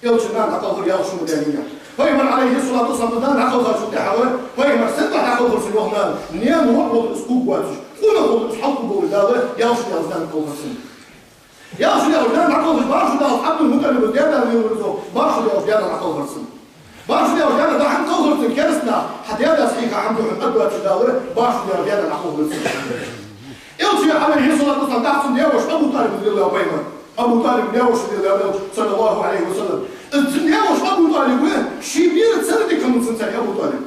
Элчан нана дӀакхалхар ялх шу ма даьннадий. Пайхамар, Ӏалайхи ссалату вассалам, нана дӀакхалхачул тӀехьагӀа, Пайхамар сенна дӀакхалхар цун, йоах, нана? Наьна воӀ волаш из кхувргвоацаш, къонах волаш из хьалкхувргволаш, Дала ялх шу даьлча нана дӀакхалхар цун. Ялх шу даьлча нана дӀакхалхача, бархӀ шу даллалца Ӏабдул-МутӀалиб, даь-да лелавар цо, бархӀ шу даьлча даь-да дӀакхалхар цун. БархӀ шу даьлча даь-да хӀана кхалхар цун, керастанах, хьа даь-дас хьийха хӀама ду хьона аргдоацаш, Дала бархӀ шу даьлча даь-да дӀакхалхар цун. Элча, Ӏалайхи ссалату вассалам, тӀаккха цун даь-воша Абу ТӀалиб лелаяьй Пайхамар. Абу ТӀалиб даь-воша лелаяьй элча, саллаллахӀу Ӏалайхи ва саллам. Из цун даь-воша Абу ТӀалиб, ший бераца санна дика хиннав цунца Абу ТӀалиб.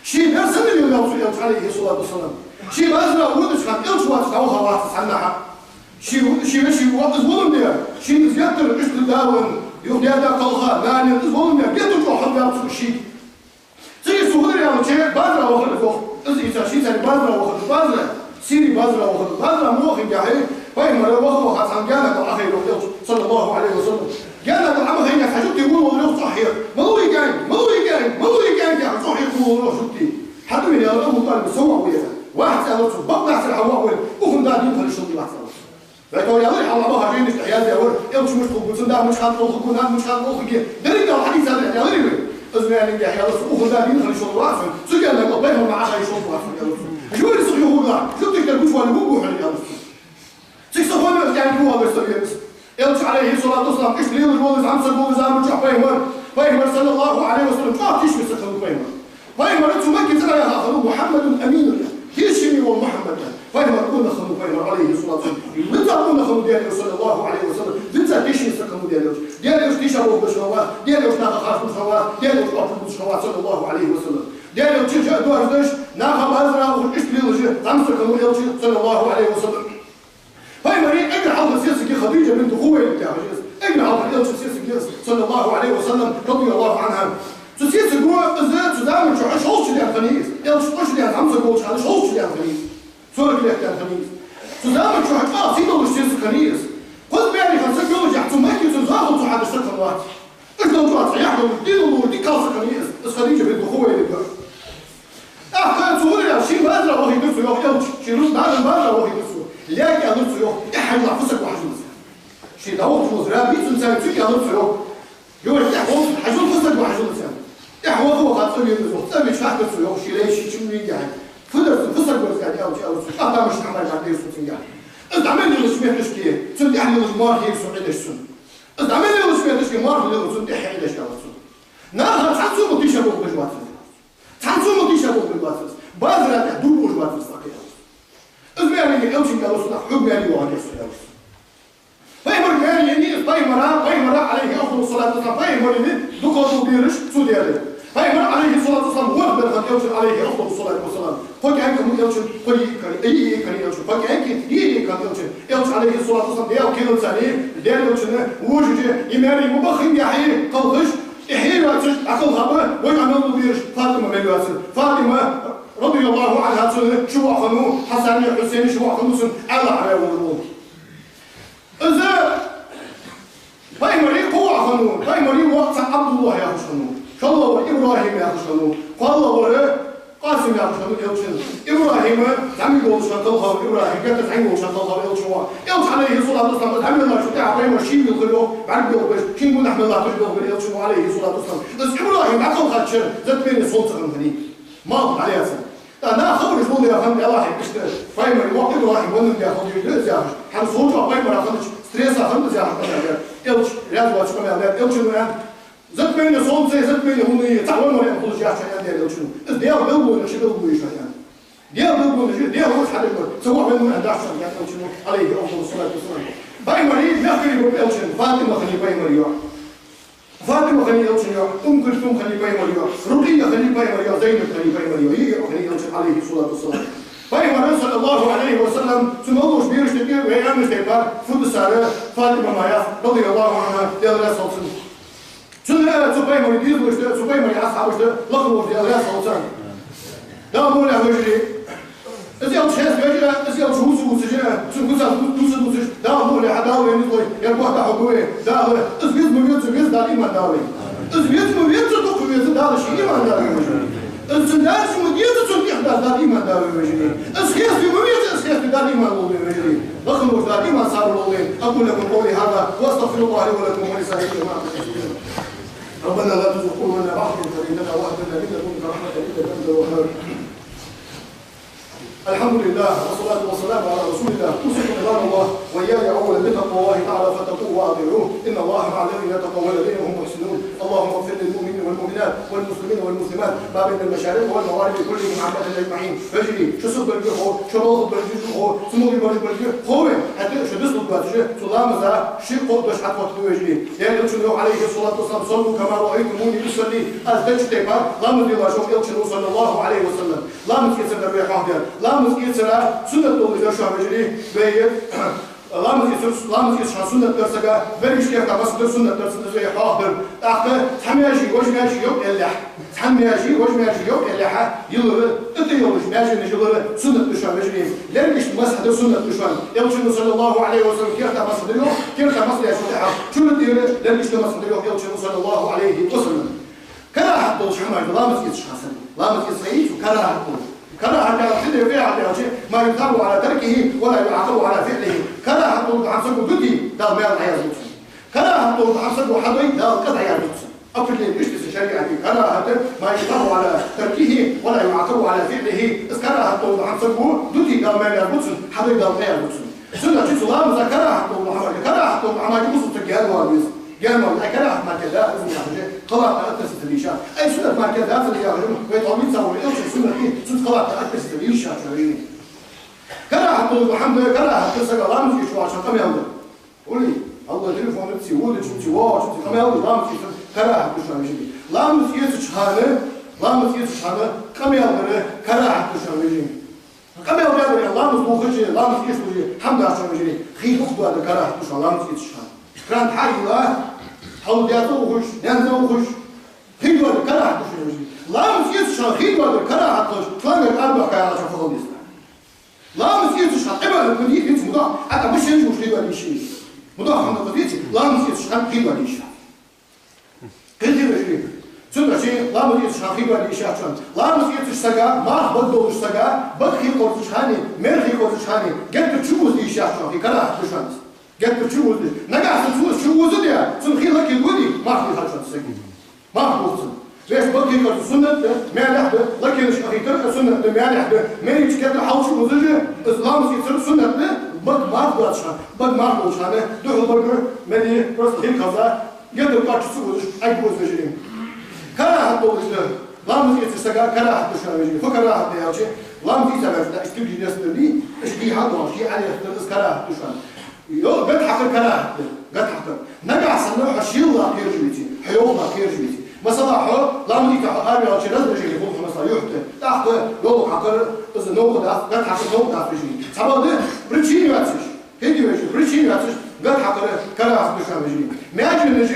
Ший бер санна лелаяьй цо элча, Ӏалайхи ссалату вассалам. Ший базара водача хана элча воацаш дӀаваха вац цхьаннахьа. Ший, ший веший воӀ из воландаь, шийна из геттара иштта да ван, юха даь-да кхалха, нана из воландаь, геттара чӀоагӀа хьалдаьлар цо шийга. Цига цо хӀанз аьлча, базара вахар из, йоах. Из ийца, шийца базара вахар, базара, Сире базара вахар, базара мо вахингехьа, Пайхамар ваха-ваха цхьан гаьнага Ӏохайра, йоах, элча, саллаллахӀу Ӏалайхи ва саллам. Гаьнага Ӏомахайнехьа жугти волавелар, йоах, цӀогӀа хьеха. Малув из гаьнга, малув из гаьнга, малув из гаьнга, яхаш, цӀогӀа хьеха волавелар, йоах, жугти. Хьадувена, аьлар, Абу ТӀалиба сов воӀ ва ер. Вац, аьлар цо, бакъдацар хьа воӀ вар, укхунна да дийна хила йиш йолаш вац, аьлар цо. Вай тхо ялар хьалха Ӏомаха жайнашка яздаь вар, элча мишта хургва, цун да мича хана кхалхаргва, нана мича хана кхалхаргья, деррига Дала хьадийцад, аьлар вай. Из маьлинге, аьлар цо, укхунна да дийна хила йиш йолаш вац хьона, цу гаьнага Пайхамар мара Ӏохайша йиш йолаш вац хьона, аьлар цо. Жури сох юхургва, жугтий тӀера гучаваларгва хьона, аьлар цо. Цига са хӀама даьнна валар са венас. Элча, Ӏалайхи ссалату вассалам, иштта лелаш волаш, зӀамсаг волаш заман чухь Пайхамар, Пайхамар, саллаллахӀу Ӏалайхи ва саллам, чӀоагӀа тешаме саг хиннав Пайхамар. Пайхамар цу Макка цӀерагӀа яха хиннав Мухьаммадун Амин, тешаме вола Мухьаммад. Пайхамар къонах хиннав Пайхамар, Ӏалайхи ссалату вассалам. Веза къонах хиннав Даьла элча, саллаллахӀу Ӏалайхи ва саллам. Веза тешаме саг хиннав Даьла элча. Даьла элча теша болх беш хиннавац, Даьла элча наха харцлуш хиннавац, Даьла элча оапаш луш хиннавац, саллаллахӀу Ӏалайхи ва саллам. Даьла элча жа доаржадеш, наха базара ухаш иштта лелаш, зӀамсаг хиннав элча, саллаллахӀу Ӏалайхи ва саллам. Пайхамара эггара хьалха сесаг я Хадиджа бинт Хувайлид яхаш из. Эггара хьалха элчан сесаг я из, саллаллахӀу Ӏалайхи ва саллам, радияллахӀу ӀанхӀа. Цу сесаго из цу заман чухь шовзткъа шу даьнна хиннай из. Элча ткъо шу даьнна, зӀамсаг волча хана шовзткъа шу даьнна хиннай из. Сорок лет даьнна хиннай из. Цу заман чухь чӀоагӀа сий долаш сесаг хиннай из. Кхозза маьре хинна саг йолаш, цу Макка цунна захал ца хьадеш саг хиннавац. Иштта долча цхьа яхь долаш, дин долаш, дика кхалсаг хиннай из. Из Хадиджа бинт Хувайлид ва. ТӀаккха цо хӀана аьлча, шийна базара вахийтар цо, йоах, элча, ший рузбанан базара вахийтар цо. Лаьга, аьлар цо, йоах, тӀехьа хьажалахь, фу саг ва хьажал из. Ший дӀавахача ваза раби цунца, цунга аьлар цо, йоах. Йоах, тӀехьа хьажал, фу саг ва хьажал из. ТӀехьа ваха-ваха цӀавена из, йоах, цӀавеча хаьттар цо, йоах, ший лайши чу мига хьай. Фу дар цун, фу саг ва из, аьлча, аьлар цо, къахтамаш хьамай хьадийр со цунга. Из дӀа мел лелача метташка, цунна тӀехьа лелаш марха йир со Ӏе деш цунна. Из дӀа мел лелача метташка марха лелар цунна тӀехьа Ӏе деш, аьлар цо. Наха цхьанне а ма тийша болх беш вац из. Цхьанне а ма тийша болх беш вац из. Базара тӀа дув беш вац из, тӀаккха аьлар цо. Из маьлинге элчанга аьлар цо, нах хьога маьре йоагӀа деза, аьлар цо. Пайхамара маьре еннай из, Пайхамара, Пайхамара, Ӏалайхи афдалу ссалату вассалам, Пайхамара дукхагӀа дола бераш цо даьр. Пайхамар, Ӏалайхи ссалату вассалам, ворхӀ бер хиннад элчан, Ӏалайхи афдалу ссалату вассалам. Кхо кӀаьнк хиннаб элчан, кхо йиӀиг хиннай, йиӀиг хиннай элчан, кхо кӀаьнк, йиӀиг хиннай элчан. Элча, Ӏалайхи ссалату вассалам, Даьла кхелаца, Даьла элчан вожаш, из маьре ма баххингехьа кхалхаш, тӀехье йоацаш, дӀакхалхаб вож Ӏа мел дола бераш, ФатӀима мел йоацар. ФатӀима, радияллахӀу ӀанхӀа, цун ши воӀ хиннав, Хьасани Хьусайни ши воӀ хиннав цун, Ӏаьлах Ӏаьвалар вола. Из Пайхамара кхо воӀ хиннав, Пайхамара воӀ цаӀ ӀабдуллахӀ яхаш хиннав, шоллагӀвар ИбрахӀим яхаш хиннав, кхоалагӀвар Къасим яхаш Элчано. ИбрахӀим, зӀамига волча хана кхелхав ИбрахӀим, геттара зӀамига волча хана кхелхав Элчано. Элча, Ӏалайхи ссалату вассалам, зӀамига волча хана тӀехьа пайхамар ше вилхар йоах, бӀаргагуш, шийна гонахьа мел латташ вилхар Элчано, Ӏалайхи ссалату вассалам. Из ИбрахӀим дӀакхелхача шера затмение солнца хиннай. Малх дӀалаьца. ТӀаккха наха хабараш лулдаь хиннад, Аллахьа иштта пайхамар, йоах, ИбрахӀима ваьннав, дехал дийр да из яхаш. ХӀанз цу чу пайхамар хиннача стресса хиннад из яхаш къамаьл даьд. Элча раьза воацаш къамаьл даьд. Элчано аьннад: затмение солнца, затмение луны, цхьа ваьннавар аьнна хулаш яц шоана, аьннад Элчано. Из Даьла белгало я, ши белгало я шоана, аьннад. Даьла белгало я, Даьла вац хьадергвар, цхьа ваьннавар аьнна дац шоана, аьннад Элчано, Ӏалайхи афдалу ссалату вассалам. Пайхамарий мехкарий ба Элчан: ФатӀима хиннай пайхамар, йоах. ФатӀима хиннай Элчан, йоах, Умму Кульсум хиннай пайхамар, йоах, Рукъия хиннай пайхамар, йоах, Зайнаб хиннай пайхамар, йоах, йиъ йоӀ хиннай Элчан, Ӏалайхи ссалату вассалам. Пайхамар, саллаллахӀу Ӏалайхи ва саллам, цу мел лувча берашта тӀа вай аьннача тайпара фу да цар, ФатӀима ма яц, радияллахӀу Ӏанха, Даьла раьза хилва цунна. Цунна, цу пайхамара дезалашта, цу пайхамара асхьабашта лакха волча Даьла раьза хилва царна. Дала мукъ лой, вежарий. Из Элча хеставеш а, из Элча вувца вувцаш а, цун куцаш дувца дувцаш, Дала мукъ лой, хьа Дала вайна из лой, ер бохтахьа гу вай, Дала, из веза ма веза, веза Дала иман да вайна. Из веза ма веза, дукха веза Дала ший иман да вайна, вежарий. Из цун даржа ма деза, цун тӀехьа Дала иман да вайна, вежарий. Из хеставе ма веза, из хеставе Дала иман лолда вайна, вежарий. Лакха волча Дала иман, сабар лолда вайна. أقول لكم قولي هذا وأستغفر الله لي ولكم ولسائر جماعة المسلمين. ربنا لا تزغ قلوبنا بعد إذ هديتنا وهب لنا من لدنك رحمة إنك أنت الوهاب. الحمد لله والصلاة والسلام على رسول الله. أوصيكم عباد الله وإياي أولا بتقوى الله تعالى فاتقوه وأطيعوه. إن الله مع الذين اتقوا والذين هم محسنون. اللهم اغفر للمؤمنين والمؤمنات والمسلمين والمسلمات ما بين المشارق والمغارب كلهم عامة أجمعين. Вежарий, шо саг баргий хов, шо балха баргий хов, цу мугӀи баргий хов вай, хӀаьта шо дицлургдоацаш, цу ламаза ши-кхо дош хьатӀахьоттаргда, вежарий. Даьла Элчано йоах, Ӏалайхи ссалату вассалам: صلوا كما رأيتموني أصلي. Аз деча тайпара ламаз де, йоах Элчано, саллаллахӀу Ӏалайхи ва саллам. Ламаз эцар дар вай хьоахадаьр. Ламаз эцар суннат долаш дар шоана, вежарий, вай ламаз эцар, ламаз эцаш хана суннат дар сага, берригаш кертах масхьадар суннат дар, из вай хьоахадаьр. ТӀаккха цхьа маьже вожа маьже йоӀ аьлча, цхьа маьже вожа маьже йоӀ аьлча, йилар, тӀатӀайоалаш маьженаш йилар суннат да шоана, вежарий. Лергашта масхьадар суннат да шоана. Элчано, саллаллахӀу Ӏалайхи ва саллам, кертах масхьадар йоах, кертах масхьадар йоах, тӀехьа чура тӀера лергашта масхьадар йоах Элчано, саллаллахӀу Ӏалайхи ва саллам. Карахьат долаш хӀама да ламаз эцаш хана санна. Ламаз эцаш хана, из карахьат долаш. Карахьат яхар фу да, фу яхар да аьлча, ما يثاب على تركه ولا يعاقب على فعله. Карахьат долаш хӀама саго дите, Дала маьл дӀаязду цунна. Карахьат долаш хӀама саго хьадой, Дала къа дӀаязду цунна. Определени иштта да шариӀата карахьата: ما يثاب على تركه ولا يعاقب على فعله. Из карахьат долаш хӀама саго дите, Дала маьл язбу цунна, хьадой, Дала къа язду цунна. Цудухьа цу ламаза карахьат долаш хӀама, карахьат долаш хӀама чу бусалба саг гаьна вала веза. Гаьна вала, ай, карахьат мара кхы да из яхаш, халат относиться йиш яц. Ай, суннат мара кхы да из яхаш, вай тӀа вица вала, Элчан суннат, цунца халат относиться йиш яц, вежарий. Карахьат долаш хӀама да, карахьат да сага ламаз эцаш вагӀача хана къамаьл дар. Улли, Аллахь, телефон ца водачунца, воагӀачунца къамаьл дар, ламаз эцар карахьат да шоана, вежарий. Ламаз эцача хана, ламаз эцача хана къамаьл дар карахьат да шоана, вежарий. Къамаьл дар, ламаз дувхача, ламаз эцача хана хӀама дац шоана, вежарий. Хий дукха доадар карахьат да шоана ламаз эцача хана. Кран хьайилла, хьал деза ухаш, денза ухаш, хий доадар карахьат да шоана, вежарий. Ламаз эцача хана хий доадар карахьат долаш, шлангах арабаьхка яхача фу хила деза. Ламаз эцача хана Ӏибадат ма дий, виц мудах, хӀаьта машен чу хий доаде йиш яц. Мудах хӀама да, виц, ламаз эцача хана хий доаде йиш яц. Кхетий, вежарий? Цудухьа ламаз эцача хана хий доаде йиш яц шоана. Ламаз эцача сага, марха бага долча сага, бага хий кхорзача хана, маьр хий кхорзача хана, геттара чу озаде йиш яц шоана, хий карахьат да шоана. Геттара чу озаде. Нагахьа санна цо чу озаде, цун хий лакхе доде, марха дий хьа шоана сага. Марха дувц цун. Вешта бага хий кхорзар суннат да, маьлехь да, лакхе ахийтар а суннат да, маьлехь да, маьре чу геттара хьал чу озаш, из ламаз эцар суннат да, бага марха доацаш хана, бага марха долча хана, духхьал бага, маьре, просто хий кхорза, геттара кӀоарга чу ца озаш, Ӏайг оза, вежарий. Карахьат долаш да, ламаз эцача сага карахьат да шоана, вежарий. Фу карахьат да аьлча, ламаз эца ваьлча, да, иштта дийна дестар дий, иштта дийхьа доагӀаш, ший Ӏаьлех дар, из карахьат да шоана. Йо, гат хьакхар карахьат да, гат хьакхар. Нагахьа санна хьо шийлла кхераш веце, хьо йовха кхераш веце. Масала, хьо ламаз ийца хьо араваьлча, раздражение хул хьона, масала, юхь тӀа. ТӀаккха йовха хьакхар, из новкъа дац, гат хьакхар новкъа дац, вежарий. Цхьабакъда причина йоацаш. Кхетий, вежарий, причина йоацаш, гат хьакхар карахьат да шоана, вежарий. Маьженаш,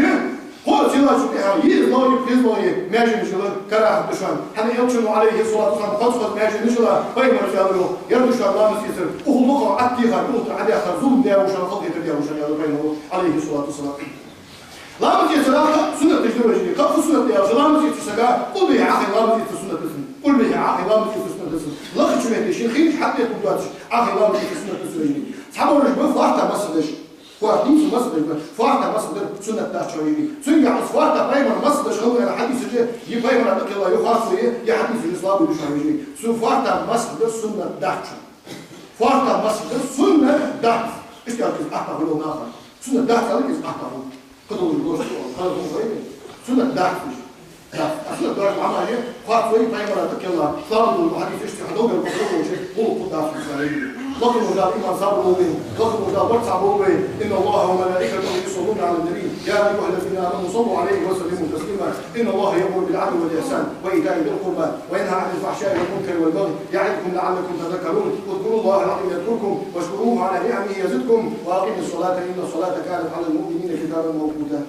кхо сила чу тӀехьа, из лой, из лой, маьженаш йилар карахьат да шоана. ХӀана Элчано, Ӏалайхи ссалату вассалам, хоза-хоза маьженаш йила, пайхамара аьлар йоах, ер да шоана ламаз эцар, укхал дукха Ӏаттехар, укхал тӀара Ӏадехар зулам даь ва шоана, халахетар даь ва шоана, аьлар пайхамара, Ӏалайхи ссалату вассалам. Ламаз эцар кхы суннаташ да, вежарий, кхы суннат да аьлча, ламаз эцача сага къулбехьа Ӏохайна ламаз эцар суннат да цун. Къулбехьа Ӏохайна ламаз дийца суннат да цун. Лакхача метте ший хийрача хьатӀабетта бац, Ӏохайна ламаз дийца суннат да цун, вежарий. Цхьабараш ба фоартах масхьа деш. Фоартах, нийсса масхьа деш ба. Фоартах масхьа дар суннат дац, вежарий. Цунгахьа из фоартах пайхамара масхьа деш хилар хьадисаш, е пайхамара тӀакхелла е харцо я, е хьадисаш слабый да, вежарий. Цу фоартах масхьа дар суннат дац. Фоартах масхьа дар суннат дац. Иштта аьлар из аттагӀа волча наха. Суннат дац аьлар из аттагӀа волча. Кхы долаш дош, кхы долаш вай. Суннат дац уж. Дац. А суннат дош Ӏамал я, харцо я, пайхамара тӀакхелла, слабый дола хьадис, иштта хьадоагӀар бахьан долаш, гӀулакх хургдац уж. Лакхе волча Дала иман, сабар лолда вайна, лакхе волча Дала барт цхьа болба вайна. إن الله وملائكته يصلون على النبي، يا أيها الذين آمنوا صلوا عليه وسلموا تسليما. إن الله يأمر بالعدل والإحسان وإيتاء ذي القربى وينهى عن الفحشاء والمنكر والبغي يعظكم لعلكم تذكرون. اذكروا الله العظيم يذكركم واشكروه على نعمه يزدكم وأقيموا الصلاة إن الصلاة كانت على المؤمنين كتابا موقوتا.